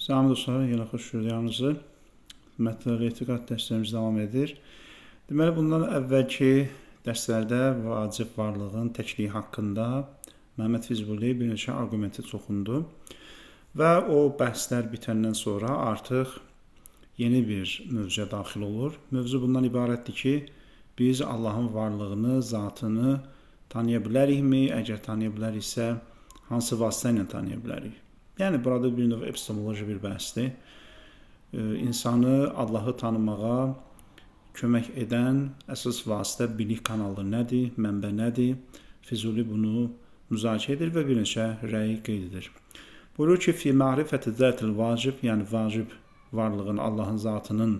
Salam dostlar, yenə xoş gördük hamınızı. Mətləb etiqad dərslərimiz davam edir. Deməli, bundan əvvəlki dərslərdə vacib varlığın təkliyi haqqında Məhəmməd Füzuli bir neçə arqumenti toxundu. Və o bəhslər bitəndən sonra artıq yeni bir mövzuya daxil olur. Mövzu bundan ibarətdir ki, biz Allahın varlığını, zatını tanıya bilərikmi? Əgər tanıya biləriksə, hansı vasitə ilə tanıya bilərik? Yəni, burada bir növ epistemoloji bir bəhsdir. İnsanı Allahı tanımağa kömək edən əsas vasitə bilik kanalı nədir, mənbə nədir? Füzuli bunu müzakirə edir və bir neçə rəy qeyd edir. Buyurur ki, fi ma'rifəti zətil vacib, yəni vacib varlığın, Allahın zatının,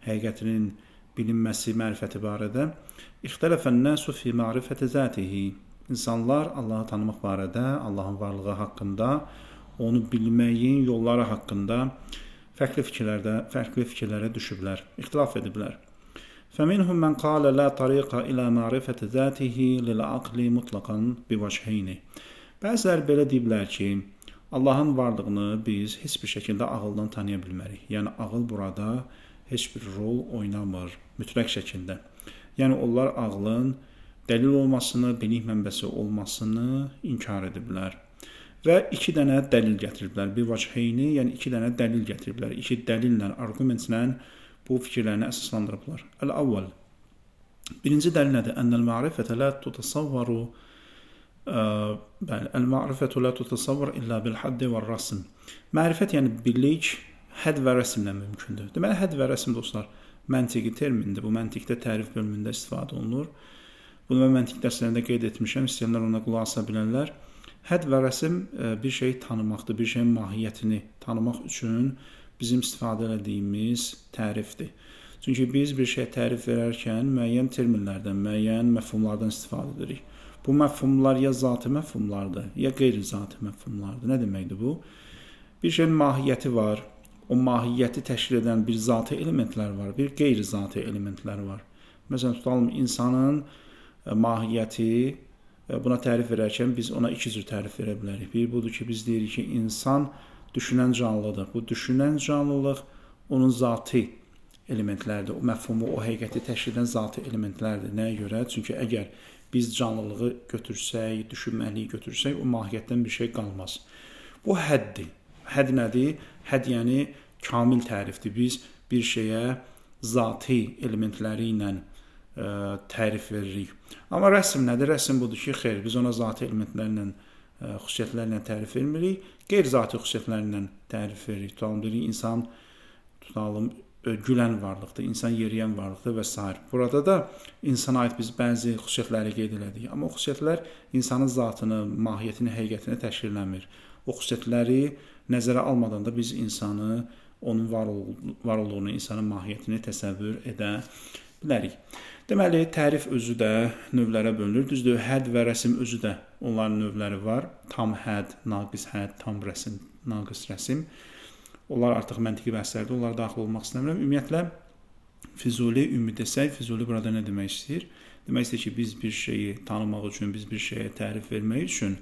həqiqətinin bilinməsi, mərifəti barədə ixtələfən nəsu fi ma'rifəti zətihi. İnsanlar Allahı tanımaq barədə, Allahın varlığı haqqında, onu bilməyin yolları haqqında fərqli fikirlərə düşüblər, ixtilaf ediblər. Fəminhum mən qalə la tariqa ilə ma'rifəti zətihi lil-aqli mutlaqan bivəcheyni. Bəziləri belə deyiblər ki, Allahın varlığını biz heç bir şəkildə ağıldan tanıya bilmərik. Yəni, ağıl burada heç bir rol oynamır mütləq şəkildə. Yəni, onlar ağlın dəlil olmasını, bilik mənbəsi olmasını inkar ediblər. Və iki dənə dəlil gətiriblər. Bir vacheyni, yəni iki dənə dəlil gətiriblər. İki dəlillə, arqumentlə bu fikirlərini əsaslandırıblar. Əl-əvvəl. Birinci dəlil nədir? Ənəl ma'rifətə lə tutasavvaru bəli, əl-ma'rifətü lə tutasavvar illə bil-haddi və rəsm. Mərifət, yəni bilik, hədd və rəsmlə mümkündür. Deməli, hədd və rəsm, dostlar, məntiqi termindir. Bu, məntiqdə tərif bölümündə istifadə olunur. Bunu mən məntiq dərslərində qeyd etmişəm. İstəyənlər ona qulaq asa bilərlər. Hədd və rəsm bir şeyi tanımaqdır, bir şeyin mahiyyətini tanımaq üçün bizim istifadə elədiyimiz tərifdir. Çünki biz bir şeyə tərif verərkən müəyyən terminlərdən, müəyyən məfhumlardan istifadə edirik. Bu məfhumlar ya zati məfhumlardır, ya qeyri-zati məfhumlardır. Nə deməkdir bu? Bir şeyin mahiyyəti var, o mahiyyəti təşkil edən bir zati elementlər var, bir qeyri-zati elementlər var. Məsələn, tutalım, insanın mahiyyəti, buna tərif verərkən biz ona iki cür tərif verə bilərik. Bir budur ki, biz deyirik ki, insan düşünən canlıdır. Bu düşünən canlılıq onun zati elementlərdir. O məfhumu, o həqiqəti təşkil edən zati elementlərdir. Nəyə görə? Çünki əgər biz canlılığı götürsək, düşünməliyi götürsək, o mahiyyətdən bir şey qalmaz. Bu həddir. Hədd nədir? Hədd yəni kamil tərifdir. Biz bir şeyə zati elementləri ilə tərif veririk. Amma rəsm nədir? Rəsm budur ki, xeyr, biz ona zati elementlərlə, xüsusiyyətlərlə tərif vermirik, qeyri-zati xüsusiyyətlərlə tərif veririk. Tutalım, deyirik, insan, tutalım, gülən varlıqdır, insan yeriyən varlıqdır və s. Burada da insana aid biz bəzi xüsusiyyətləri qeyd elədik. Amma o xüsusiyyətlər insanın zatını, mahiyyətini, həqiqətini təşkil eləmir. O xüsusiyyətləri nəzərə almadan da biz insanı, onun var olduğunu, insanın mahiyyətini təsəvvür edə bilərik. Deməli, tərif özü də növlərə bölünür. Düzdür, hədd və rəsm özü də onların növləri var. Tam hədd, naqis hədd, tam rəsm, naqis rəsm. Onlar artıq məntiqi bəhslərdir, onlara daxil olmaq istəmirəm. Ümumiyyətlə, Füzuli, ümid desək, Füzuli burada nə demək istəyir? Demək istəyir ki, biz bir şeyi tanımaq üçün, biz bir şeyə tərif vermək üçün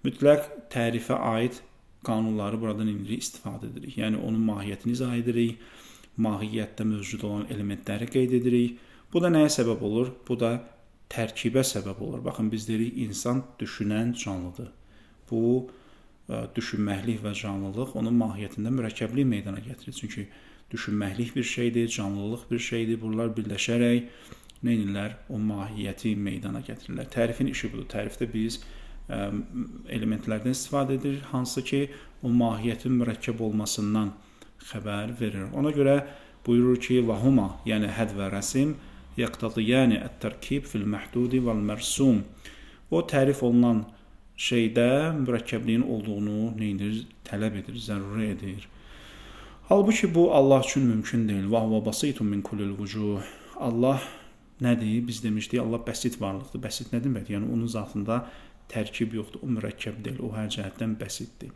mütləq tərifə aid qanunları buradan indirik, istifadə edirik. Yəni, onun mahiyyətini izah edirik, mahiyyətdə mövcud olan elementləri qeyd edirik. Bu da nəyə səbəb olur? Bu da tərkibə səbəb olur. Baxın, biz deyirik, insan düşünən canlıdır. Bu, düşünməklik və canlılıq onun mahiyyətində mürəkkəblik meydana gətirir. Çünki düşünməklik bir şeydir, canlılıq bir şeydir. Bunlar birləşərək nə edirlər? O mahiyyəti meydana gətirirlər. Tərifin işi budur. Tərifdə biz elementlərdən istifadə edirik, hansı ki, o mahiyyətin mürəkkəb olmasından xəbər verir. Ona görə buyurur ki, vahuma, yəni hədd və rəsm, yəqtadiyəni ət-tərkib fil-məhdudi vəl-mərsum. O tərif olunan şeydə mürəkkəbliyin olduğunu nə edir? Tələb edir, zəruri edir. Halbuki bu Allah üçün mümkün deyil. Və huvə basitun min kullil vucuh. Allah nədir? Biz demişdik, Allah bəsit varlıqdır. Bəsit nə deməkdir? Yəni onun zatında tərkib yoxdur, o mürəkkəb deyil, o hər cəhətdən bəsitdir.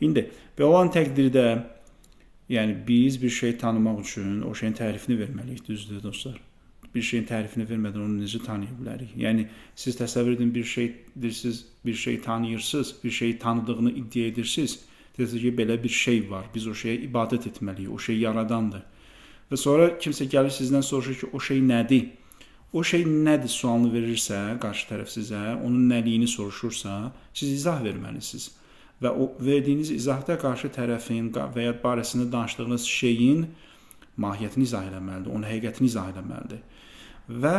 İndi belə olan təqdirdə, yəni biz bir şey tanımaq üçün o şeyin tərifini verməliyik, düzdür dostlar? Bir şeyin tərifini vermədən onu necə tanıya bilərik? Yəni siz təsəvvür edin, bir şey deyirsiniz, bir şey tanıyırsınız, bir şeyi tanıdığını iddia edirsiniz. Deyirsiniz ki, belə bir şey var, biz o şeyə ibadət etməliyik, o şey yaradandır. Və sonra kimsə gəlir sizdən soruşur ki, o şey nədir? O şey nədir sualını verirsə, qarşı tərəf sizə, onun nəliyini soruşursa, siz izah verməlisiniz. Və o verdiyiniz izahda qarşı tərəfin və ya barəsində danışdığınız şeyin mahiyyətini izah eləməlidir, onun həqiqətini izah eləməlidir. Və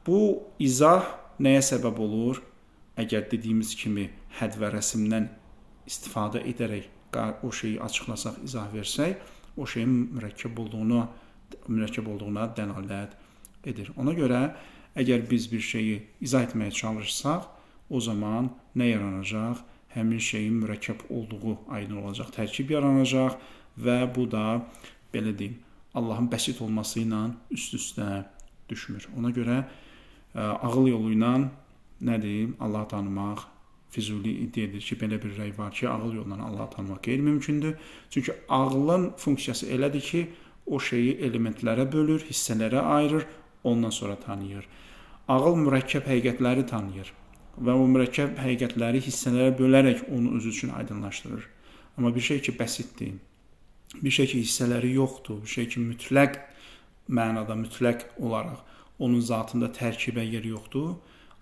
bu izah nəyə səbəb olur? Əgər dediyimiz kimi hədd və rəsmdən istifadə edərək o şeyi açıqlasaq, izah versək, o şeyin mürəkkəb olduğuna dəlalət edir. Ona görə əgər biz bir şeyi izah etməyə çalışsaq, o zaman nə yaranacaq? Həmin şeyin mürəkkəb olduğu aydın olacaq, tərkib yaranacaq və bu da, belə deyim, Allahın bəsit olması ilə üst-üstə düşmür. Ona görə ağıl yolu ilə nədir? Allahı tanımaq. Füzuli iddia edir ki, belə bir rəy var ki, ağıl yolla Allahı tanımaq qeyri-mümkündür. Çünki ağlın funksiyası elədir ki, o şeyi elementlərə bölür, hissələrə ayırır, ondan sonra tanıyır. Ağıl mürəkkəb həqiqətləri tanıyır və o mürəkkəb həqiqətləri hissələrə bölərək onu özü üçün aydınlaşdırır. Amma bir şey ki, bəsitdir, bir şey ki, hissələri yoxdur, bir şey ki, mütləq mənada, mütləq olaraq onun zatında tərkibə yeri yoxdur,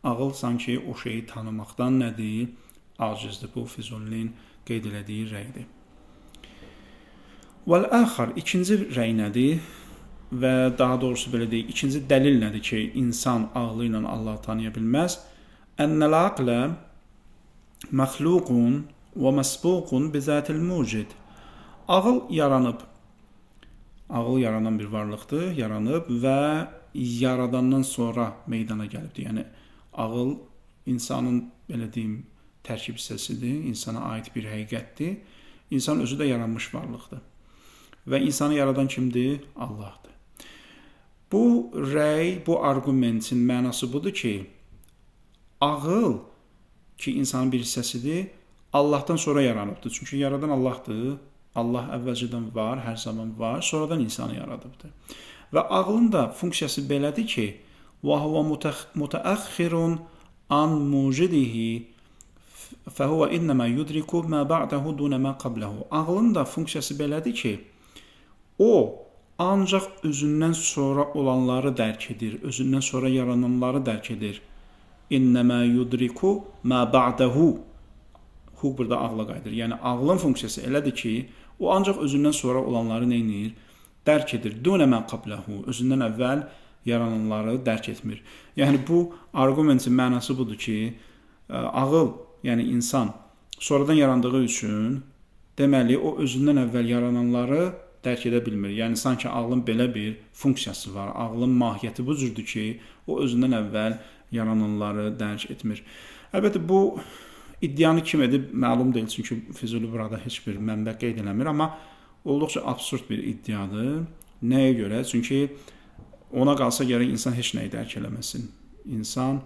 ağıl sanki o şeyi tanımaqdan nədir? Acizdir. Bu, Füzulinin qeyd elədiyi rəydir. Vəl-əxar, ikinci rəy nədir? Və daha doğrusu belə deyik, ikinci dəlil nədir ki, insan ağlı ilə Allahı tanıya bilməz? Ənəl aqlə məxluqun və məsbuqun bizətil mucid. Ağıl yaranıb. Ağıl yaranan bir varlıqdır, yaranıb və yaradandan sonra meydana gəlibdir. Yəni, ağıl insanın, belə deyim, tərkib hissəsidir, insana aid bir həqiqətdir. İnsan özü də yaranmış varlıqdır. Və insanı yaradan kimdir? Allahdır. Bu rəy, bu arqumentin mənası budur ki, ağıl ki, insanın bir hissəsidir, Allahdan sonra yaranıbdır. Çünki yaradan Allahdır. Allah əvvəlcədən var, hər zaman var, sonradan insanı yaradıbdır. Və ağlın da funksiyası belədir ki, وَهُوَ مُتَأَخِّرٌ عَنْ مُوجِدِهِ فَهُوَ إِنَّمَا يُدْرِكُ مَا بَعْدَهُ دُونَ مَا قَبْلَهُ. Ağlın da funksiyası belədir ki, o ancaq özündən sonra olanları dərk edir, özündən sonra yarananları dərk edir. İnnəmə yudriku mə ba'dahu. Hu burada ağla qayıdır. Yəni ağlın funksiyası elədir ki, o ancaq özündən sonra olanları nə edir? Dərk edir. Dunə mə qabləhu. Özündən əvvəl yarananları dərk etmir. Yəni bu arqumentin mənası budur ki, ağıl, yəni insan sonradan yarandığı üçün deməli o özündən əvvəl yarananları dərk edə bilmir. Yəni sanki ağlın belə bir funksiyası var. Ağlın mahiyyəti bu cürdür ki, o özündən əvvəl yarananları dərk etmir. Əlbəttə bu iddianı kim edib məlum deyil, çünki Füzuli burada heç bir mənbə qeyd eləmir, amma olduqca absurd bir iddiadır. Nəyə görə? Çünki ona qalsa gərək insan heç nəyi dərk eləməsin. İnsan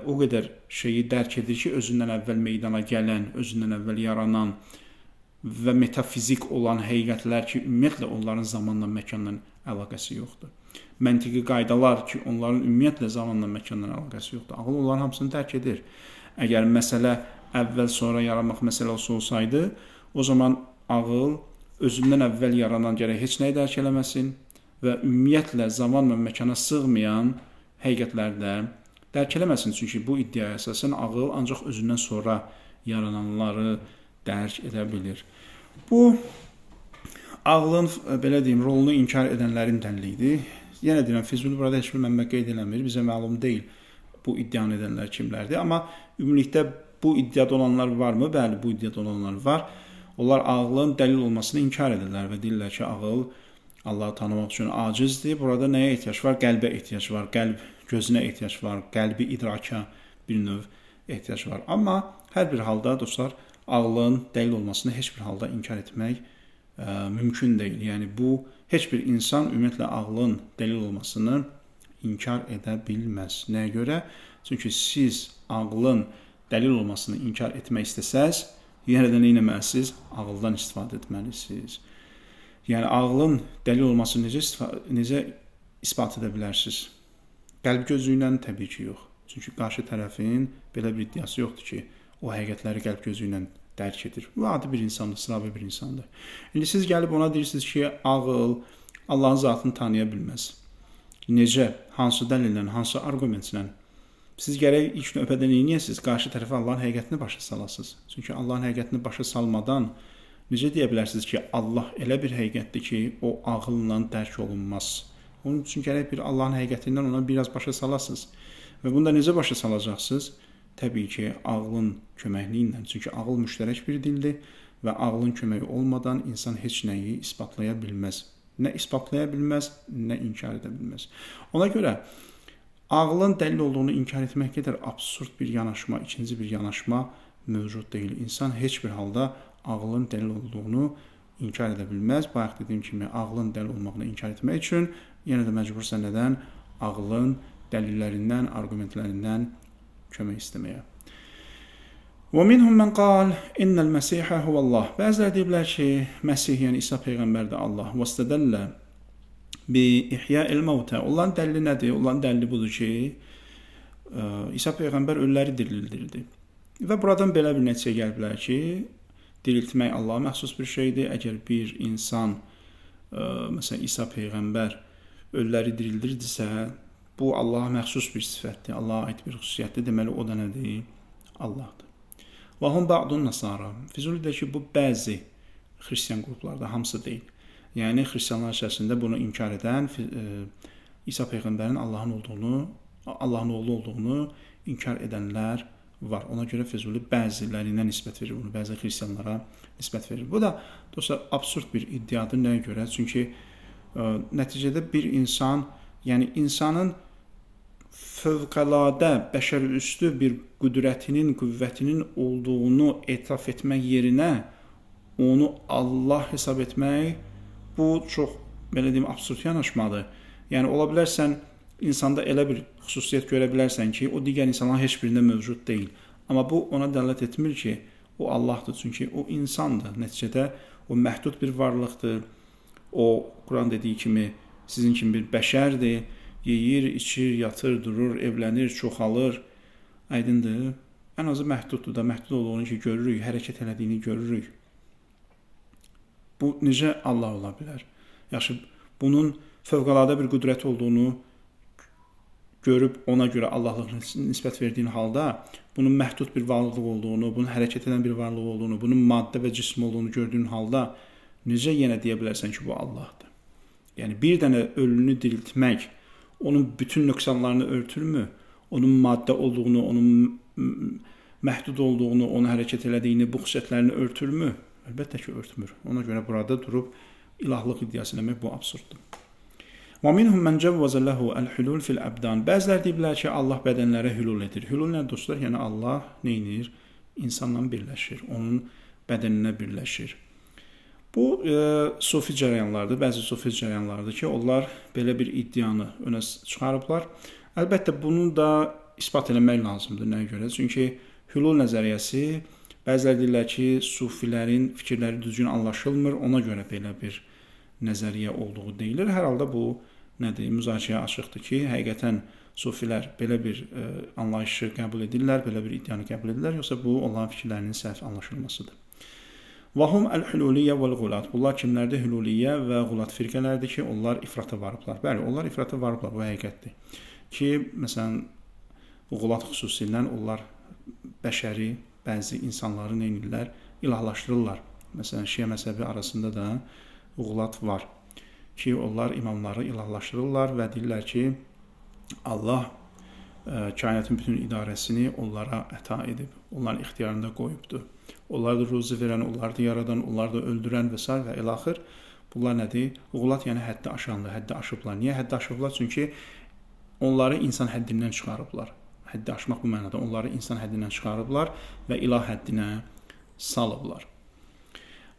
o qədər şeyi dərk edir ki, özündən əvvəl meydana gələn, özündən əvvəl yaranan və metafizik olan həqiqətlər ki, ümumiyyətlə onların zamanla, məkanla əlaqəsi yoxdur. Məntiqi qaydalar ki, onların ümumiyyətlə zamanla, məkanla əlaqəsi yoxdur. Ağıl onların hamısını dərk edir. Əgər məsələ əvvəl sonra yaranmaq məsələsi olsaydı, o zaman ağıl özündən əvvəl yaranan gərək heç nəyi dərk eləməsin və ümumiyyətlə zaman və məkana sığmayan həqiqətləri də dərk eləməsin. Çünki bu iddiaya əsasən ağıl ancaq özündən sonra yarananları dərk edə bilir. Bu, ağlın, belə deyim, rolunu inkar edənlərin dəlilidir. Yenə deyirəm, Füzuli burada heç bir mənbə qeyd eləmir, bizə məlum deyil bu iddianı edənlər kimlərdir. Amma ümumilikdə bu iddiada olanlar varmı? Bəli, bu iddiada olanlar var. Onlar ağlın dəlil olmasını inkar edirlər və deyirlər ki, ağıl Allahı tanımaq üçün acizdir. Burada nəyə ehtiyac var? Qəlbə ehtiyac var, qəlb gözünə ehtiyac var, qəlbi idraka bir növ ehtiyac var. Amma hər bir halda, dostlar, ağlın dəlil olmasını heç bir halda inkar etmək mümkün deyil. Yəni bu, heç bir insan ümumiyyətlə ağlın dəlil olmasını inkar edə bilməz. Nəyə görə? Çünki siz ağlın dəlil olmasını inkar etmək istəsəz, yenə də nə etməlisiniz? Ağıldan istifadə etməlisiniz. Yəni ağlın dəlil olmasını necə isbat edə bilərsiniz? Qəlb gözü ilə təbii ki, yox. Çünki qarşı tərəfin belə bir iddiası yoxdur ki, o həqiqətləri qəlb gözü ilə dərk edir. Bu adi bir insandır, sıravi bir insandır. İndi siz gəlib ona deyirsiniz ki, ağıl Allahın zatını tanıya bilməz. Necə, hansı dəlillə, hansı arqumentlə? Siz gərək ilk növbədə nə edəsiniz? Qarşı tərəfə Allahın həqiqətini başa salasınız. Çünki Allahın həqiqətini başa salmadan necə deyə bilərsiniz ki, Allah elə bir həqiqətdir ki, o ağılla dərk olunmaz. Onun üçün gərək bir Allahın həqiqətindən ona biraz başa salasınız. Və bunu da necə başa salacaqsınız? Təbii ki, ağlın köməkliyi ilə. Çünki ağıl müştərək bir dildir və ağlın köməyi olmadan insan heç nəyi isbatlaya bilməz. Nə isbatlaya bilməz, nə inkar edə bilməz. Ona görə ağlın dəlil olduğunu inkar etmək qədər absurd bir yanaşma, ikinci bir yanaşma mövcud deyil. İnsan heç bir halda ağlın dəlil olduğunu inkar edə bilməz. Bayaq dediyim kimi, ağlın dəlil olmağını inkar etmək üçün yenə də məcbursan nədən? Ağlın dəlillərindən, arqumentlərindən kömək istəməyə. وَمِنْهُمْ مَنْ قَالْ اِنَّ الْمَسِيحَ هُوَ اللّٰهِ. Bəziləri deyiblər ki, Məsih, yəni İsa Peyğəmbər də Allah. وَاسْتَدَلَّ بِإِحْيَاءِ الْمَوْتَى. Onların dəlili nədir? Onların dəlili budur ki, İsa Peyğəmbər ölüləri dirildirdi. Və buradan belə bir nəticəyə gəliblər ki, diriltmək Allaha məxsus bir şeydir. Əgər bir insan, məsələn İsa Peyğəmbər ölüləri dirildirdisə, bu Allaha məxsus bir sifətdir, Allaha aid bir xüsusiyyətdir. Deməli, o da nədir? Allahdır. Və hum ba'dun nasara. Füzuli deyir ki, bu bəzi xristian qruplarda, hamısı deyil. Yəni, xristianlar içərisində bunu inkar edən, İsa Peyğəmbərin Allahın olduğunu, Allahın oğlu olduğunu inkar edənlər var. Ona görə Füzuli bəzilərinə nisbət verir bunu, bəzi xristianlara nisbət verir. Bu da, dostlar, absurd bir iddiadır. Nəyə görə? Çünki nəticədə bir insan, yəni insanın fövqəladə bəşərüstü bir qüdrətinin, qüvvətinin olduğunu etiraf etmək yerinə onu Allah hesab etmək, bu çox, belə deyim, absurd yanaşmadır. Yəni, ola bilərsən, insanda elə bir xüsusiyyət görə bilərsən ki, o digər insanların heç birində mövcud deyil. Amma bu ona dəlalət etmir ki, o Allahdır. Çünki o insandır. Nəticədə o məhdud bir varlıqdır. O, Quran dediyi kimi, sizin kimi bir bəşərdir. Yeyir, içir, yatır, durur, evlənir, çoxalır. Aydındır. Ən azı məhduddur da, məhdud olduğunu ki, görürük, hərəkət elədiyini görürük. Bu necə Allah ola bilər? Yaxşı, bunun fövqəladə bir qüdrəti olduğunu görüb ona görə Allahlığına nisbət verdiyin halda, bunun məhdud bir varlıq olduğunu, bunun hərəkət edən bir varlıq olduğunu, bunun maddə və cism olduğunu gördüyün halda necə yenə deyə bilərsən ki, bu Allahdır? Yəni, bir dənə ölünü diriltmək onun bütün nöqsanlarını örtürmü? Onun maddə olduğunu, onun məhdud olduğunu, onu hərəkət elədiyini, bu xüsusiyyətlərini örtürmü? Əlbəttə ki, örtmür. Ona görə burada durub ilahlıq iddiası eləmək bu absurddur. وَمِنْهُمْ مَنْ جَوَّزَ لَهُ الْحُلُولِ فِي الْأَبْدَانِ. Bəziləri deyiblər ki, Allah bədənlərə hülul edir. Hülul nə dostlar? Yəni Allah nə edir? İnsanla birləşir, onun bədəninə birləşir. Bu sufi cərəyanlardır, bəzi sufi cərəyanlardır ki, onlar belə bir iddianı önə çıxarıblar. Əlbəttə, bunu da isbat eləmək lazımdır. Nəyə görə? Çünki hülul nəzəriyyəsi, bəziləri deyirlər ki, sufilərin fikirləri düzgün anlaşılmır, ona görə belə bir nəzəriyyə olduğu deyilir. Hər halda bu nədir? Müzakirəyə açıqdır ki, həqiqətən sufilər belə bir anlayışı qəbul edirlər, belə bir iddianı qəbul edirlər, yoxsa bu onların fikirlərinin səhv anlaşılmasıdır. Vahum əl-hüluliyyə vəl-qulat. Bunlar kimlərdir? Hüluliyyə və qulat firqələrdir ki, onlar ifrata varıblar. Bəli, onlar ifrata varıblar, bu həqiqətdir. Ki, məsələn, qulat xüsusilə onlar bəşəri, bəzi insanları nə edirlər? İlahlaşdırırlar. Məsələn, şiə məzhəbi arasında da qulat var ki, onlar imamları ilahlaşdırırlar və deyirlər ki, Allah kainatın bütün idarəsini onlara əta edib, onların ixtiyarında qoyubdur. Onlar da ruzi verən, onlar da yaradan, onlar da öldürən və s. və ilaxır. Bunlar nədir? Qulat yəni həddi aşanlar, həddi aşıblar. Niyə həddi aşıblar? Çünki onları insan həddindən çıxarıblar. Həddi aşmaq bu mənada. Onları insan həddindən çıxarıblar və ilah həddinə salıblar.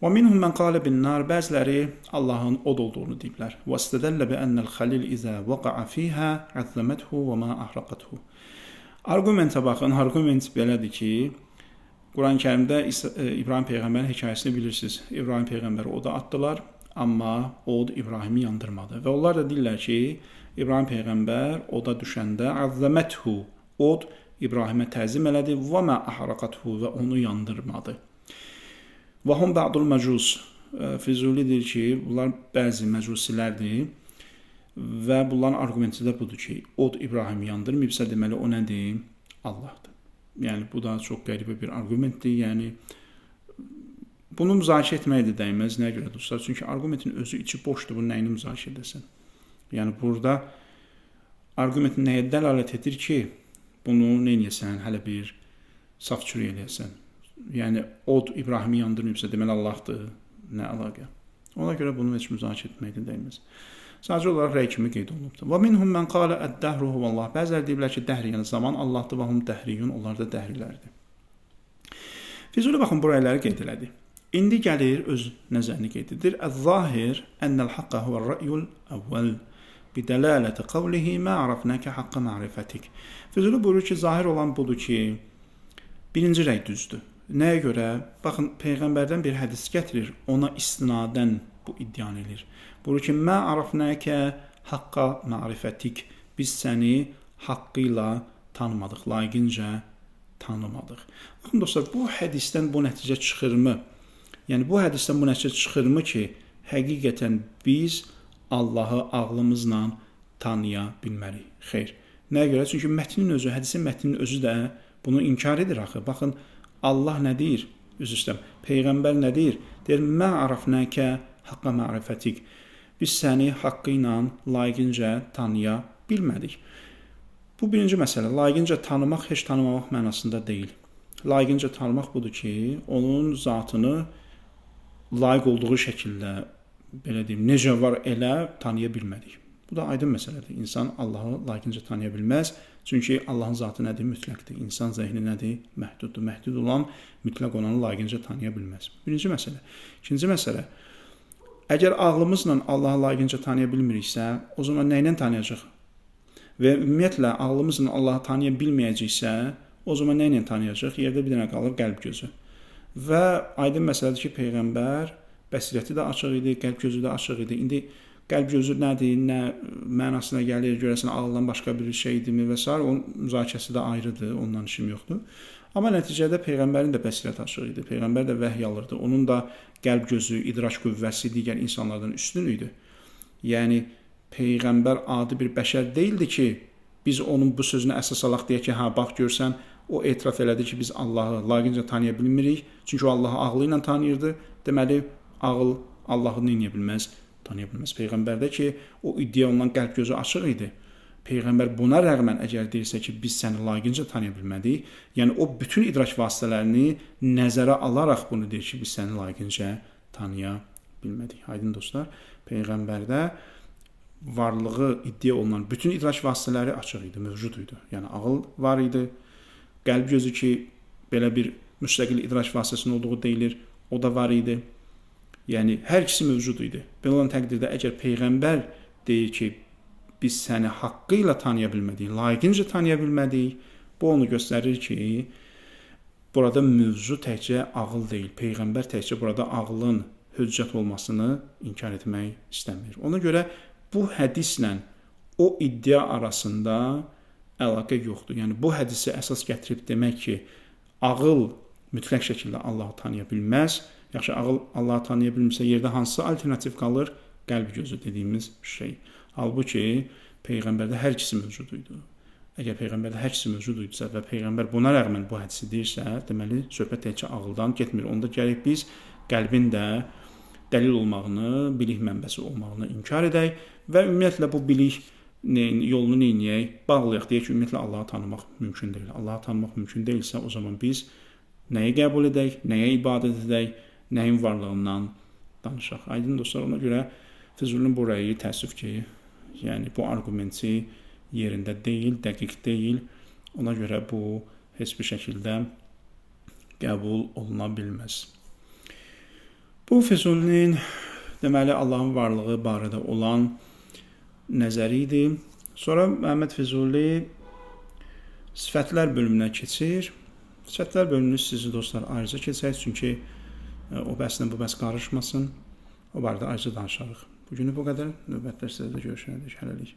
Və minhum men qale bin-nar. Bəziləri Allahın od olduğunu deyiblər. Və istədəllə bi ennel xalil izə vaqa'a fiha azzamethu və ma ahraqathu. Argumentə baxın. Argument belədir ki, Quran-ı Kərimdə İbrahim peyğəmbərin hekayəsini bilirsiniz. İbrahim peyğəmbəri oda atdılar, amma od İbrahimi yandırmadı. Və onlar da deyirlər ki, İbrahim peyğəmbər oda düşəndə azzamethu, od İbrahimə təzim elədi, və ma ahraqathu, və onu yandırmadı. Və hum ba'dul məcus. Füzuli deyir ki, bunlar bəzi məcusilərdir və bunların arqumenti də budur ki, od İbrahimi yandırmayıbsa, deməli o nədir? Allahdır. Yəni bu da çox qəribə bir arqumentdir. Yəni bunu müzakirə etməyə də dəyməz. Nəyə görə dostlar? Çünki arqumentin özü içi boşdur. Bunu nəyini müzakirə edəsən? Yəni burada arqument nəyə dəlalət edir ki, bunu nə eləyəsən? Hələ bir saf çürük eləyəsən. Yəni od İbrahimi yandırmayıbsa, deməli Allahdır. Nə əlaqə? Ona görə bunu heç müzakirə etməyə də dəyməz. Sadəcə olaraq rəy kimi qeyd olunubdur. Və minhum men qala əd-dəhru huvallah. Bəziləri deyiblər ki, dəhr yəni zaman Allahdır və hum dəhriyun, onlar da dəhrilərdir. Füzuli baxın bu rəyləri qeyd elədi. İndi gəlir öz nəzərini qeyd edir. Əz-zahir ennel haqqa huve'r-ra'yul əvvəl bi dəlaləti qavlihi ma arafnaka haqqa ma'rifətik. Füzuli buyurur ki, zahir olan budur ki, birinci rəy düzdür. Nəyə görə? Baxın, Peyğəmbərdən bir hədis gətirir, ona istinadən bu iddianı edir. Buyurur ki, mə arafnəkə haqqa ma'rifətik. Biz səni haqqı ilə tanımadıq, layiqincə tanımadıq. Baxın dostlar, bu hədisdən bu nəticə çıxırmı? Yəni bu hədisdən bu nəticə çıxırmı ki, həqiqətən biz Allahı ağlımızla tanıya bilmərik? Xeyr. Nəyə görə? Çünki mətnin özü, hədisin mətninin özü də bunu inkar edir axı. Baxın, Allah nə deyir? Üzr istəyirəm. Peyğəmbər nə deyir? Deyir, mə arafnəkə haqqa ma'rifətik. Biz səni haqqı ilə layiqincə tanıya bilmədik. Bu birinci məsələ. Layiqincə tanımaq heç tanımamaq mənasında deyil. Layiqincə tanımaq budur ki, onun zatını layiq olduğu şəkildə, belə deyim, necə var elə tanıya bilmədik. Bu da aydın məsələdir. İnsan Allahı layiqincə tanıya bilməz. Çünki Allahın zatı nədir? Mütləqdir. İnsan zehni nədir? Məhduddur. Məhdud olan, mütləq olanı layiqincə tanıya bilməz. Birinci məsələ. İkinci məsələ. Əgər ağlımızla Allahı layiqincə tanıya bilmiriksə, o zaman nə ilə tanıyacaq? Və ümumiyyətlə ağlımızla Allahı tanıya bilməyəcəksə, o zaman nə ilə tanıyacaq? Yerdə bir dənə qalır qəlb gözü. Və aydın məsələdir ki, Peyğəmbər bəsirəti də açıq idi, qəlb gözü də açıq idi. İndi qəlb gözü nədir, nə mənasına gəlir, görəsən ağıldan başqa bir şeydirmi və s. Onun müzakirəsi də ayrıdır, ondan işim yoxdur. Amma nəticədə Peyğəmbərin də bəsirəti açıq idi, Peyğəmbər də vəhy alırdı. Onun da qəlb gözü, idrak qüvvəsi digər insanlardan üstün idi. Yəni, Peyğəmbər adi bir bəşər deyildi ki, biz onun bu sözünə əsas alaq deyək ki, hə, bax görsən, o etiraf elədi ki, biz Allahı layiqincə tanıya bilmirik. Çünki o Allahı ağlı ilə tanıyırdı. Deməli, ağıl Allahı nə edə bilməz? Tanıya bilməz. Peyğəmbərdə ki, o iddia olunan qəlb gözü açıq idi. Peyğəmbər buna rəğmən əgər deyirsə ki, biz səni layiqincə tanıya bilmədik, yəni o bütün idrak vasitələrini nəzərə alaraq bunu deyir ki, biz səni layiqincə tanıya bilmədik. Aydın dostlar, Peyğəmbərdə varlığı iddia olunan bütün idrak vasitələri açıq idi, mövcud idi. Yəni ağıl var idi, qəlb gözü ki, belə bir müstəqil idrak vasitəsinin olduğu deyilir, o da var idi. Yəni, hər ikisi mövcud idi. Belə olan təqdirdə əgər Peyğəmbər deyir ki, biz səni haqqı ilə tanıya bilmədik, layiqincə tanıya bilmədik, bu onu göstərir ki, burada mövzu təkcə ağıl deyil. Peyğəmbər təkcə burada ağlın hüccət olmasını inkar etmək istəmir. Ona görə bu hədislə o iddia arasında əlaqə yoxdur. Yəni, bu hədisi əsas gətirib demək ki, ağıl mütləq şəkildə Allahı tanıya bilməz. Yaxşı, ağıl Allahı tanıya bilmirsə, yerdə hansı alternativ qalır? Qəlb gözü dediyimiz şey. Halbuki, Peyğəmbərdə hər ikisi mövcud idi. Əgər Peyğəmbərdə hər ikisi mövcud idisə və Peyğəmbər buna rəğmən bu hədisi deyirsə, deməli, söhbət təkcə ağıldan getmir. Onda gərək biz qəlbin də dəlil olmağını, bilik mənbəsi olmağını inkar edək və ümumiyyətlə bu bilik yolunu neyniyək? Bağlayaq. Deyək ki, ümumiyyətlə Allahı tanımaq mümkün deyil. Allahı tanımaq mümkün deyilsə, o zaman biz nəyə qəbul edək, nəyə ibadət edək, nəyin varlığından danışaq. Aydın dostlar, ona görə Füzulinin bu rəyi təəssüf ki, yəni bu arqumenti yerində deyil, dəqiq deyil. Ona görə bu heç bir şəkildə qəbul oluna bilməz. Bu Füzulinin deməli Allahın varlığı barədə olan nəzəri idi. Sonra Məhəmməd Füzuli sifətlər bölümünə keçir. Sifətlər bölümünü sizi dostlar ayrıca keçək, çünki o bəhslə bu bəhs qarışmasın. O barədə ayrıca danışarıq. Bugünü bu qədər. Növbətdə sizlərlə görüşənədək hələlik.